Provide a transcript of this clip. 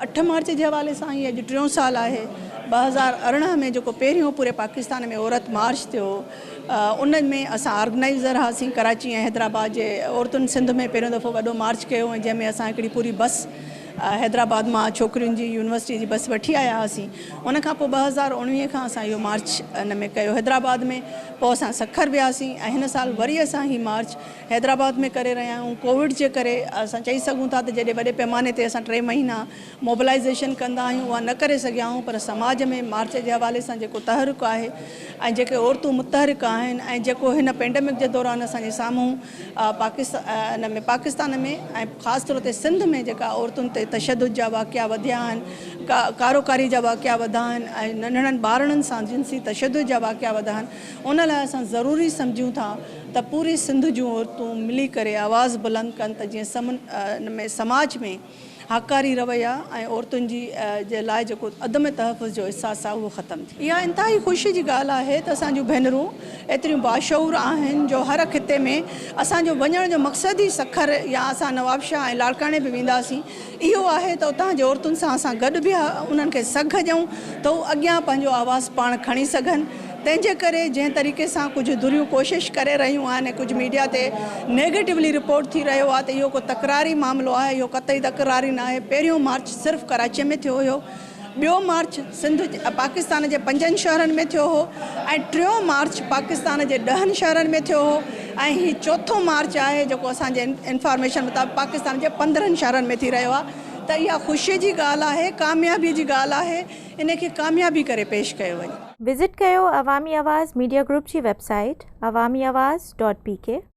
8 march جي حوالي سان هي اڄ ٽيون سال آهي. 2018 ۾ جيڪو پهريون پوري پاڪستان ۾ عورت مارچ ٿيو ان ۾ اسان آرگنائيزر هئاسين. ڪراچي ۽ حيدرآباد جي عورتن سنڌ ۾ پهريون دفعو وڏو مارچ ڪيو ۽ جنهن ۾ اسان هڪڙي پوري بس حيدرآباد مان ڇوڪرين جي يونيورسٽي جي بس وٺي آيا هئاسين. ان کان پوء 2019 کان اسان اهو مارچ ان ۾ ڪيو حيدرآباد ۾ پوء اسان سکر وياسين ۽ هن سال وري اسان هي مارچ حيدرآباد ۾ ڪري رهيا آهيون. ڪووڊ جي ڪري اسان چئي سگهون ٿا ته جيڏي وڏي پيماني تي اسان ٽي مهينا موبلائيزيشن ڪندا آهيون اها نه ڪري سگهيا آهيون پر سماج ۾ مارچ جي حوالي سان جيڪو تحرڪ آهي ۽ جيڪي عورتون متحرڪ آهن ۽ جيڪو هن پينڊمڪ جي دوران اسان جي سامهون پاڪستان ۾ پاڪستان ۾ ۽ خاص طور تي سنڌ ۾ جيڪا عورتن تي تشدد جا واقعا وڌيا آهن ڪاروڪاري جا واقعا وڌا آهن ۽ ننڍڙن ٻارڙن سان جنسي تشدد جا واقعا وڌا آهن ان لاء اسان ضروري سمجهون ٿا ته پوري سنڌ جون عورتون ملي ڪري آواز بلند ڪن ته جيئن سم سماج ۾ هاڪاري رويا ۽ عورتن جي جي لاء جيڪو عدم تحفظ جو احساس آهي اهو ختم ٿئي. اها انتهائي خوشي جي ڳالهه آهي ته اسان جون ڀينرون ايتريون باشعور آهن جو هر خطي ۾ اسان جو وڃڻ جو مقصد ئي سکر يا اسان نوابشاهه ۽ لاڙڪاڻي به وينداسين اهو آهي ته اتان جي عورتن سان اسان گڏ به انهن کي سگهه ڏيون ته هو اڳيان پنهنجو آواز پاڻ کڻي سگهن. تنهن جي ڪري جنهن طريقي سان ڪجهه ڌريون ڪوشش ڪري رهيون آهن ۽ ڪجهه ميڊيا تي نيگيٽولي رپورٽ ٿي رهيو آهي ته اهو ڪو تڪراري معاملو آهي، اهو قطعي تڪراري ناهي. پهريون مارچ صرف ڪراچيء ۾ ٿيو هيو، ٻيو مارچ سنڌ پاڪستان جي پنجن شهرن ۾ ٿيو هو ۽ ٽيون مارچ پاڪستان جي ڏهن شهرن ۾ ٿيو هو ۽ هي چوٿون مارچ آهي جيڪو اسان جي انفارميشن مطابق پاڪستان جي 15 شهرن ۾ ٿي رهيو آهي ته اها خوشي جي ڳالهه آهي، ڪاميابي جي ڳالهه آهي. ان کي ڪاميابي ڪري پيش ڪيو وڃي. وزٽ ڪيو عوامي آواز ميڊيا گروپ جي website Awami Awaz dot P K.